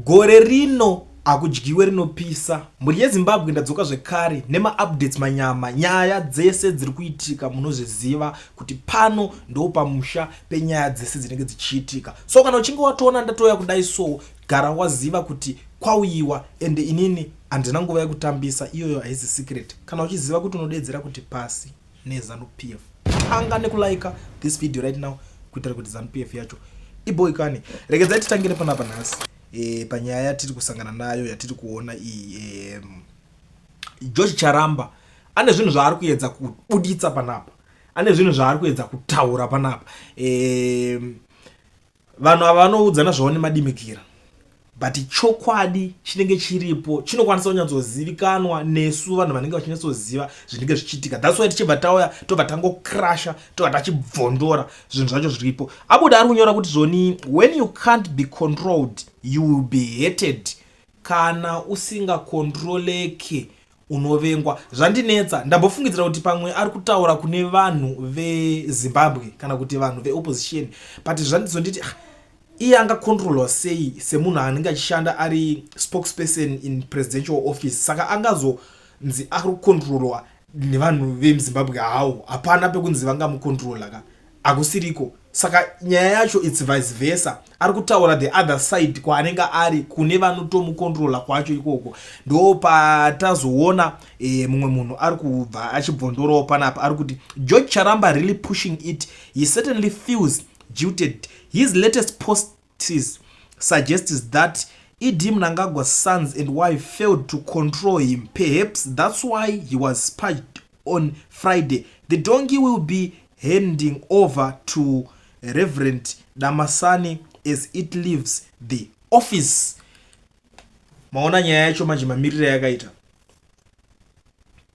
Gore rino hakudyiwe rinopisa. Mhuri yeZimbabwe, ndadzoka zvekare nemaupdates manyama, nyaya dzese dziri kuitika. Munozviziva kuti pano ndo pamusha penyaya dzese dzinenge dzichiitika. So kana uchinge watoona ndatouya kudai, so gara waziva kuti kwauyiwa. Ende inini handina nguva yekutambisa, iyoyo haisi secret. Kana uchiziva kuti unodedzera kuti pasi neZANU PF, tanga nekulike this video right now kuitira kuti ZANU PF yacho iboikane. Regedzai titangire panapa nhasi panyaya yatiri kusangana nayo, yatiri kuona iyi. George Charamba ane zvinhu zvaari kuedza kubuditsa panapa, ane zvinhu zvaari kuedza kutaura panapa. Vanhu ava vanoudzana zvavo nemadimikira, but chokwadi chinenge chiripo chinokwanisa kunyatsozivikanwa nesu vanhu vanenge vachinyatsoziva zvinenge zvichiitika. That's why tichibva tauya, tobva tangokrasha, tobva tachibvondora zvinhu zvacho zviripo. Abuda ari kunyora kuti zvoni, "When you can't be controlled, you will be hated." Kana usingakontroleke, unovengwa. Zvandinetsa. Ndambofungidzira kuti pamwe ari kutaura kune vanhu veZimbabwe kana kuti vanhu veopposition, but zvandizonditi, ah, iye angakontrolwa sei semunhu anenge achishanda ari spokesperson in presidential office? Saka angazonzi ari kukontrolwa nevanhu vemuZimbabwe hawo? Hapana pekunzi vangamukontrola ka, hakusiriko. Saka nyaya yacho, it's vice versa. Ari kutaura the other side kwaanenge ari, kune vanotomukontrola kwacho ikoko. Ndo patazoona mumwe munhu ari kubva achibvondorawo panapa, ari kuti, "George Charamba really pushing it. He certainly feels jilted. His latest posts suggests that ED Mnangagwa's sons and wife failed to control him. Perhaps that's why he was purged on Friday. The donkey will be handing over to Reverend Damasani as it leaves the office." Maona nyaya yacho manje mamiriro yakaita.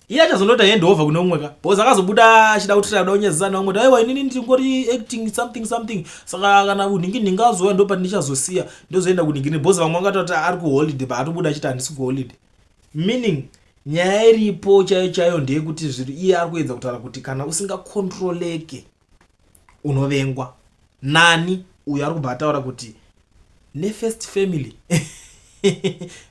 Iye achazondota hand over kune umwe ka, because akazobuda achida kuti kuda kunyadzisa naumwe kuti, "Aiwa, inini ndingori acting something something, saka kana unhingi nhingi azouya, ndo pandichazosiya, ndozoenda kunhingini," because vamwe vangatoti ari kuholiday, paatobuda achiti handisi kuholiday. Meaning nyaya iripo chaiyo chaiyo ndeyekuti zviri iye ari kuedza kutaura kuti kana usingakontroleke, unovengwa nani. Uyo ari kubva ataura kuti nefirst family,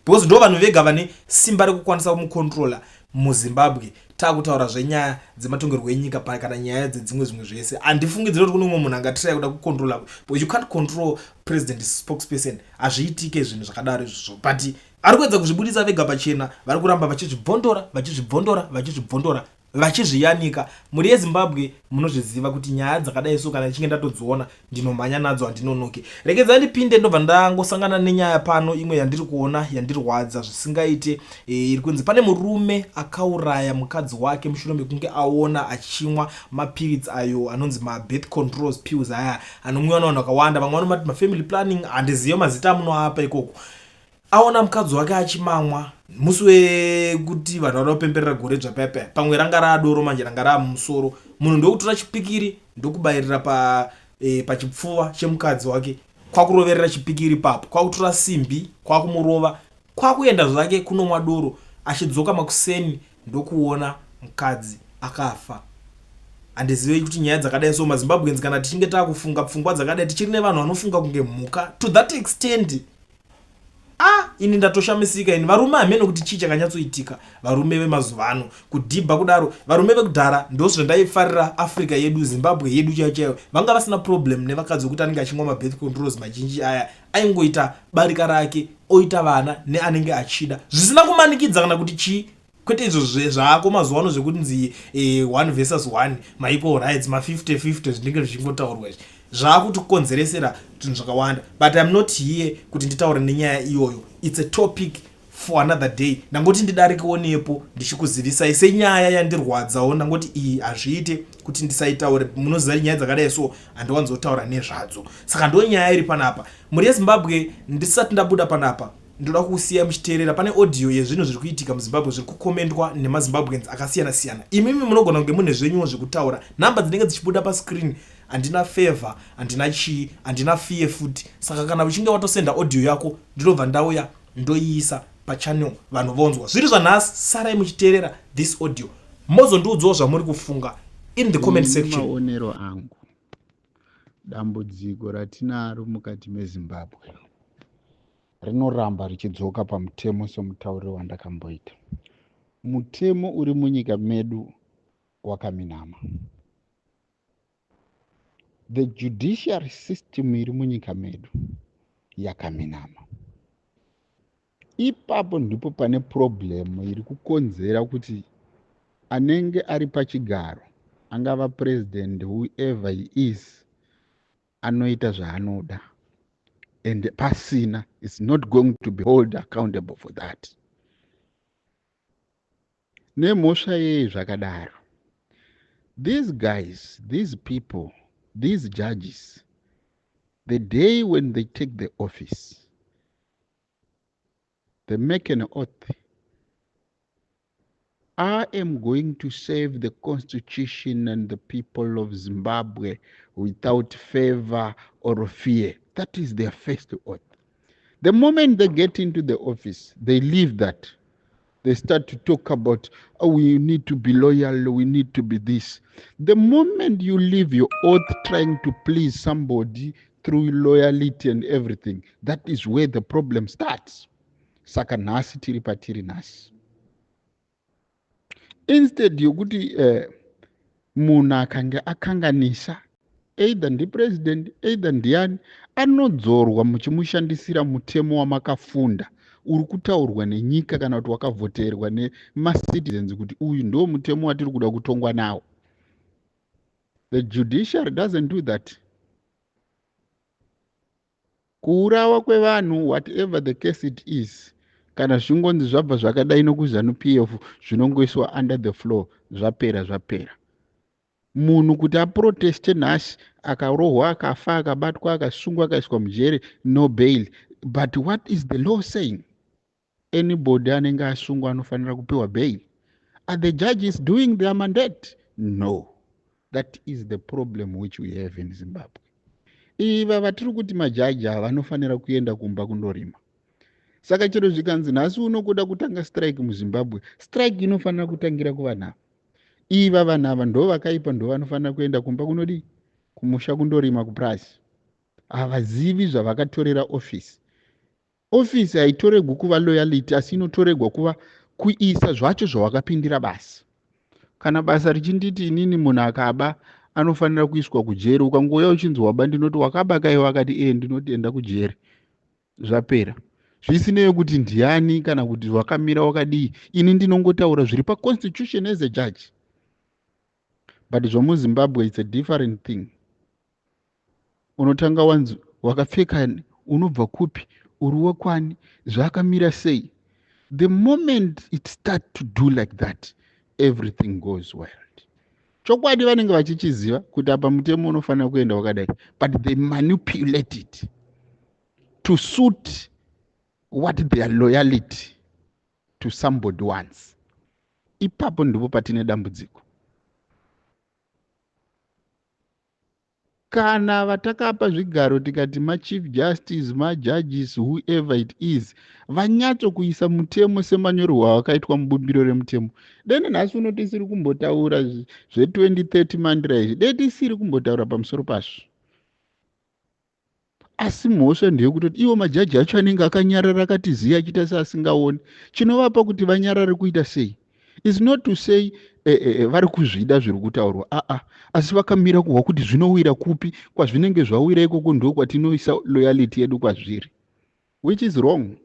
because ndo vanhu vega vane simba rekukwanisa kumukontrola muZimbabwe. Taakutaura zvenyaya dzematongerwo enyika pa kana nyaya dzedzimwe zvimwe zvese, handifungidziri kuti kune umwe munhu angatiraya kuda kukontrola, but you can't control president spokesperson. Hazviitike zvinhu zvakadaro izvozvo. But ari kuedza kuzvibudisa vega pachena, vari kuramba vachizvibvondora, vachizvibvondora, vachizvibvondora, vachizviyanika. Mhuri yeZimbabwe, munozviziva kuti nyaya dzakadai so, kana ichinge ndatodziona, ndinomhanya nadzo, handinonoke. Regedzai ndipinde. Ndobva ndangosangana nenyaya pano imwe yandiri kuona yandirwadza zvisingaite. Iri kunzi pane murume akauraya mukadzi wake mushure mekunge aona achimwa mapiritsi ayo anonzi mabirth controls pills, aya anomwiwa navanhu vakawanda. Vamwe vanomati mafamily planning, handizive mazita amunoapa ikoko. Aona mukadzi wake achimamwa musi wekuti vanhu vada kupemberera gore dzva paya. Pamwe ranga raadoro manje, ranga raamumusoro. Munhu ndokutora chipikiri, ndokubayirira pachipfuva chemukadzi wake, kwakuroverera chipikiri papo, kwakutora simbi, kwakumurova, kwakuenda zvake kunomwa doro. Achidzoka makuseni, ndokuona mukadzi akafa. Handizivi kuti nyaya dzakadai so, maZimbabweans, kana tichinge taakufunga pfungwa dzakadai, tichiri nevanhu vanofunga kunge mhuka to that extent? Ah, ini ndatoshamisika ini. Varume, hamene kuti chii chakanyatsoitika. Varume vemazuva ano kudhibha kudaro. Varume vekudhara, ndozvandaifarira Africa yedu, Zimbabwe yedu chaiyo chaiyo, vanga vasina problem nevakadzi wekuti anenge achimwa mabirth controls mazhinji aya. Aingoita barika rake, oita vana neanenge achida, zvisina kumanikidza kana kuti chii, kwete izvo zvaako mazuva ano zvekunzi one versus one, maequal rights, ma50 50 zvinenge zvichingotaurwa. Izvi zvaakuti-konzeresera zvinhu zvakawanda, but I'm not here kuti nditaure nenyaya iyoyo. It's a topic for another day. Ndangoti ndidarikewo nepo ndichikuzivisai senyaya yandirwadzawo. Ndangoti iyi hazviite kuti ndisaitaure. Munoziva nyaya dzakadai so handiwanzotaura nezvadzo. Saka ndo nyaya iri panapa, mhuri yeZimbabwe. Ndisati ndabuda panapa, ndoda kusiya muchiteerera pane audio yezvinhu zviri kuitika muZimbabwe, zviri kukomendwa nemaZimbabweans akasiyana siyana. Imimi munogona kunge mune zvenyuwo zvekutaura. Nhamba dzinenge dzichibuda pascreen, handina favor, handina chii, handina fear futi. Saka kana uchinge watosenda audio yako, ndinobva ndauya ndoiisa pachannel, vanhu vonzwa zviri zvanhasi. Sarai muchiteerera this audio, mozondiudzawo zvamuri kufunga in the comment section. Maonero angu, dambudziko ratinaro mukati meZimbabwe. Rinoramba richidzoka pamutemo semutauriro wandakamboita. Mutemo uri munyika medu wakaminama. The judiciary system iri munyika medu yakaminama. Ipapo ndipo pane problem iri kukonzera kuti anenge ari pachigaro, angava president, whoever he is, anoita zvaanoda and pasina is not going to be hold accountable for that. Nemhosva yei zvakadaro? These guys, these people, these judges, the day when they take the office, they make an oath: "I am going to save the constitution and the people of Zimbabwe without favor or fear." That is their first oath. The moment they get into the office, they leave that. They start to talk about, "Oh, we need to be loyal, we need to be this." The moment you leave your oath trying to please somebody through loyalty and everything, that is where the problem starts. Saka nhasi tiri patiri nhasi. Instead yokuti munhu akange akanganisa, either ndipresident, either ndiani, anodzorwa muchimushandisira mutemo wamakafunda uri kutaurwa nenyika kana kuti wakavhoterwa nemacitizens kuti uyu ndo mutemo watiri kuda kutongwa nawo. The judiciary doesn't do that. Kuurawa kwevanhu, whatever the case it is, kana zvingonzi zvabva zvakadai nokuZANU PF, zvinongoiswa under the floor, zvapera, zvapera. Munhu kuti aproteste nhasi, akarohwa, akafa, akabatwa, akasungwa, akaiswa mujere, no bail. But what is the law saying? Anybody anenge asungwa anofanira kupiwa bail. Are the judges doing their mandate? No. That is the problem which we have in Zimbabwe. Iva vatiri kuti majaji ava vanofanira kuenda kumba kundorima. Saka chero zvikanzi nhasi uno kuda kutanga strike muZimbabwe, strike inofanira kutangira kuvanhu ava. Iva vanhu ava ndo vakaipa, ndo vanofanira kuenda kumba kunodii, kumusha, kundorima kupurasi. Havazivi zvavakatorera ofisi. Ofisi haitoregwi kuva loyalty, asi inotoregwa kuva kuisa zvacho zvawakapindira basa. Kana basa richinditi inini munhu akaba anofanira kuiswa kujeri, ukangouya uchinzi waba, ndinoti wakaba kaiwa, akati e, ndinoti enda kujeri, zvapera, zvisinei kuti ndiani kana kuti wakamira wakadii. Ini ndinongotaura zviri paconstitution as a judge. But zvomuZimbabwe, it's a different thing. Unotanga wanzi wakapfeka, unobva kupi, uri wekwani, zvakamira sei. The moment it start to do like that, everything goes wild. Chokwadi vanenge vachichiziva kuti apa mutemo unofanira kuenda wakadai, but they manipulate it to suit what their loyalty to somebody wants. Ipapo ndipo patine dambudziko. Kana vatakapa zvigaro, tikati machief justice, majudges, whoever it is, vanyatsokuisa mutemo semanyorerwo awakaitwa mubumbiro remutemo, dene nhasi uno tisiri kumbotaura zve2030 mandira izvi, de tisiri kumbotaura pamusoro pazvo. Asi mhosva ndeyekutoti ivo majaji acho anenge akanyarara, akatiziva, achiita seasingaoni. Chinovapa kuti vanyarare kuita sei is not to say vari kuzvida zviri kutaurwa, aa, asi vakamira kuhwa kuti zvinowira kupi. Kwazvinenge zvawira ikoko ndo kwatinoisa loyalty yedu kwazviri, which is wrong.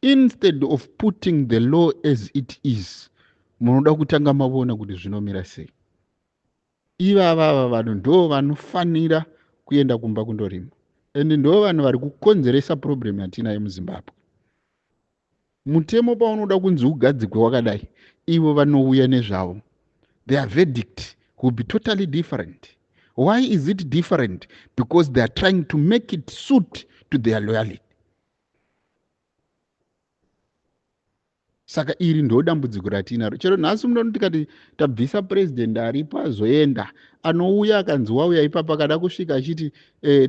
Instead of putting the law as it is, munoda kutanga mavona kuti zvinomira sei. Ivava ava vanhu ndo vanofanira kuenda kumba kundorima, and ndo vanhu vari kukonzeresa problem yatinayo muZimbabwe. Mutemo paunoda kunzi ugadzikwe wakadai, ivo vanouya nezvavo. Their verdict will be totally different. Why is it different? Because they are trying to make it suit to their loyalty. Saka iri ndo dambudziko ratinaro. Chero nhasi munono tikati tabvisa purezidendi aripo, azoenda, anouya akanzi wauya ipapo, akada kusvika achiti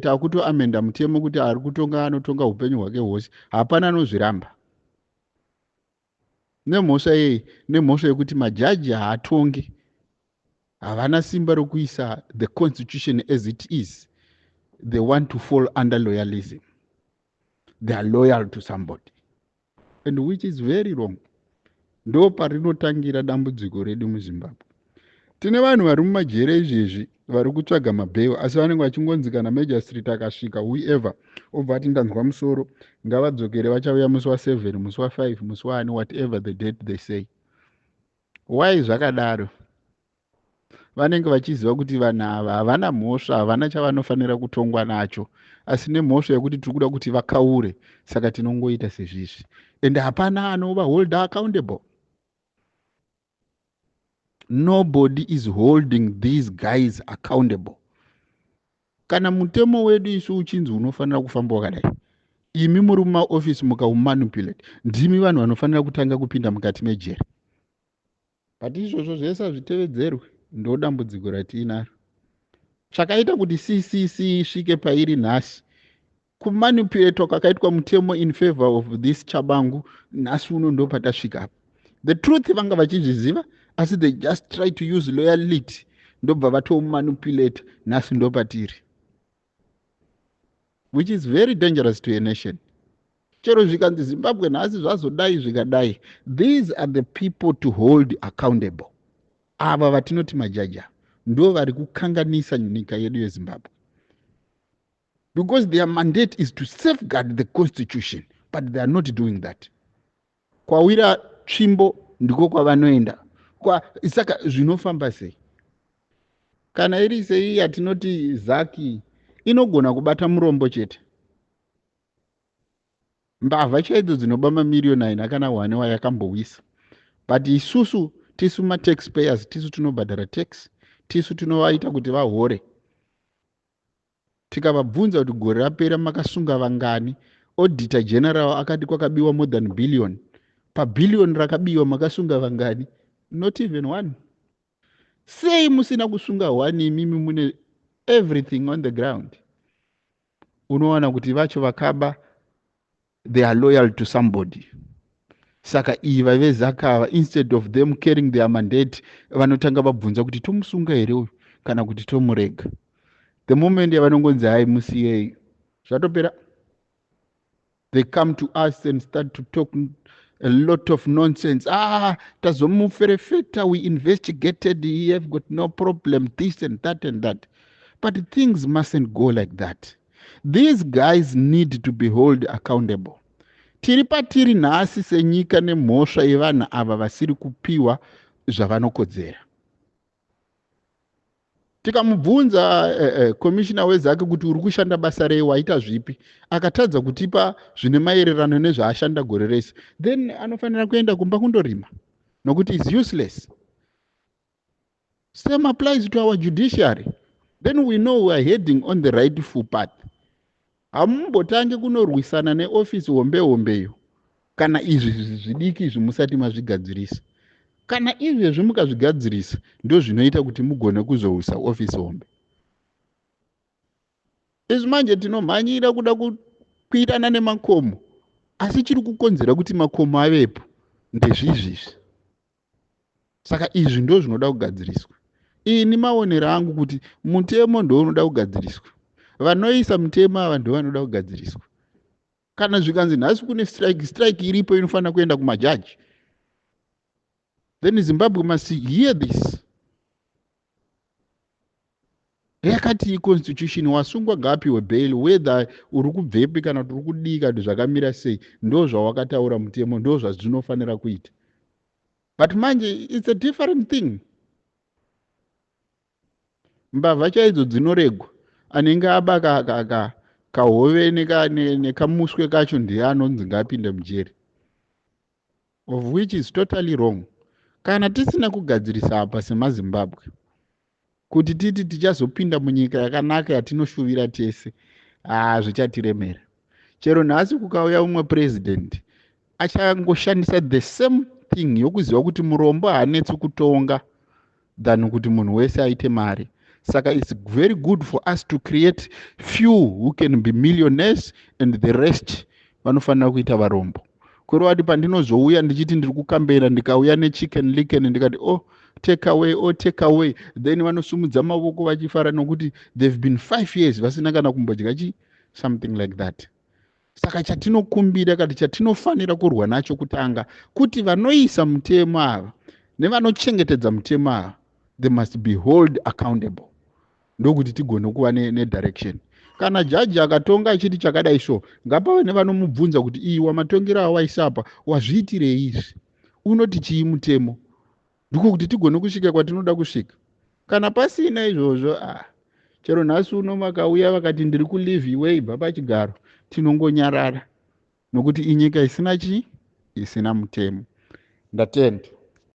takutoamenda mutemo kuti ari kutonga anotonga upenyu hwake hwose, hapana anozviramba. Nemhosva yei? Nemhosva yekuti majaji haatongi, havana simba rokuisa the constitution as it is. They want to fall under loyalism. They are loyal to somebody, and which is very wrong. Ndo parinotangira dambudziko redu muZimbabwe. Tine vanhu vari mumajere izvezvi vari kutsvaga mabail, asi vanenge vachingonzi kana magistrate akasvika, whoever, obva ati, "Ndanzwa musoro, ngavadzokere, vachauya musi wa7, musi wa5, musi waani," whatever the date they say. Why zvakadaro? Vanenge vachiziva kuti vanhu ava havana mhosva, havana chavanofanira kutongwa nacho, asi nemhosva yekuti tiri kuda kuti vakaure, saka tinongoita sezvizvi, and hapana anova hold accountable. Nobody is holding these guys accountable. Kana mutemo wedu isu uchinzi unofanira kufamba wakadai, imi muri mumaofisi mukaumanipulate, ndimi vanhu vanofanira kutanga kupinda mukati mejeri. But izvozvo zvese hazvitevedzerwe. Ndo dambudziko ratiinaro. Chakaita kuti CCC isvike pairi nhasi, kumanipulatwa kwakaitwa mutemo in favor of this Chabangu. Nhasi uno ndo patasvika apa. The truth, vanga vachizviziva, asi they just try to use loyalty, ndobva vatomanipulate. Nhasi ndo patiri, which is very dangerous to a nation. Chero zvikanzi Zimbabwe nhasi zvazodai, zvikadai, these are the people to hold accountable. Ava vatinoti majaja ndo vari kukanganisa nyika yedu yeZimbabwe, because their mandate is to safeguard the constitution, but they are not doing that. Kwawira tsvimbo ndiko kwavanoenda kwa. Saka zvinofamba sei kana iri sei yatinoti ZACC inogona kubata murombo chete? Mbavha chaidzo dzinoba mamiriyoni aina kana one wayakambowisa, but isusu tisu mataxpayers, tisu tinobhadhara tax, tisu tinovaita kuti vahore. Tikavabvunza kuti gore rapera makasunga vangani? Auditor General akati kwakabiwa more than billion. Pabhiliyoni rakabiwa makasunga vangani? Not even one. Sei musina kusunga one imimi mune everything on the ground? Unowana kuti vacho vakaba, they are loyal to somebody. Saka iva veZACC ava, instead of them carrying their mandate, vanotanga vabvunza kuti tomusunga here uyu kana kuti tomurega. The moment yavanongonzi, "Hai, musiyei," zvatopera. They come to us and start to talk a lot of nonsense. "Ah, tazomuferefeta, we investigated, he have got no problem," this and that and that. But things mustn't go like that. These guys need to be hold accountable. Tiri patiri nhasi senyika nemhosva yevanhu ava vasiri kupiwa zvavanokodzera. Tikamubvunza commissioner weZACC kuti uri kushanda basa rei, waita zvipi, akatadza kutipa zvine maererano nezvaashanda gore rese, then anofanira kuenda kumba kundorima nokuti is useless. Same applies to our judiciary. Then we know we are heading on the rightful path. Hamumbotange kunorwisana neofisi hombe hombeyo kana izvi zvidiki izvi musati mazvigadzirisa. Kana izvezvi mukazvigadzirisa, ndo zvinoita kuti mugone kuzoisa ofisi hombe. Izvi manje tinomhanyira kuda kukwirana nemakomo, asi chiri kukonzera kuti makomo avepo ndezvizvizvi. Saka izvi ndo zvinoda kugadziriswa. Ini maonero angu kuti mutemo ndo unoda kugadziriswa. Vanoisa mutemo ava ndo vanoda kugadziriswa. Kana zvikanzi nhasi kune strike, strike iripo inofanira kuenda kumajaji. Then Zimbabwe must hear this. Yakati constitution, wasungwa ngaapiwe bail, whether uri kubvepi kana kuti uri kudii kana kuti zvakamira sei. Ndo zvawakataura mutemo, ndo zvazvinofanira kuita. But manje it's a different thing. Mbavha chaidzo dzinoregwa. Anenge aba kahove nekamuswe kacho ndiye anonzi ngaapinde mujeri, of which is totally wrong. Kana tisina kugadzirisa apa semaZimbabwe kuti titi tichazopinda munyika yakanaka yatinoshuvira tese, haa, zvichatiremera. Chero nhasi kukauya umwe purezidendi, achangoshandisa the same thing yokuziva kuti murombo haanetsi kutonga than kuti munhu wese aite mari. Saka it's very good for us to create few who can be millionaires and the rest vanofanira kuita varombo. Kureva kuti pandinozouya ndichiti ndiri kukambera, ndikauya neChicken Licken, ndikati, "Oh, take away, oh, take away," then vanosumudza mavoko vachifara nokuti they've been 5 years vasina kana kumbodya chi something like that. Saka chatinokumbira kana chatinofanira kurwa nacho kutanga kuti vanoisa mutemo ava nevanochengetedza mutemo ava, they must be hold accountable, ndokuti tigone kuva nedirection. Kana jaji akatonga achiti chakadai, so ngapave nevanomubvunza kuti, "Iwa, matongero awaisapa wazviitirei izvi? Unoti chii mutemo?" Ndiko kuti tigone kusvika kwatinoda kusvika. Kana pasina izvozvo, ah, chero nhasi uno vakauya vakati, "Ndiri kuleave, iwe ibva pachigaro," tinongonyarara, nokuti inyika isina chii? Isina mutemo. Ndatenda.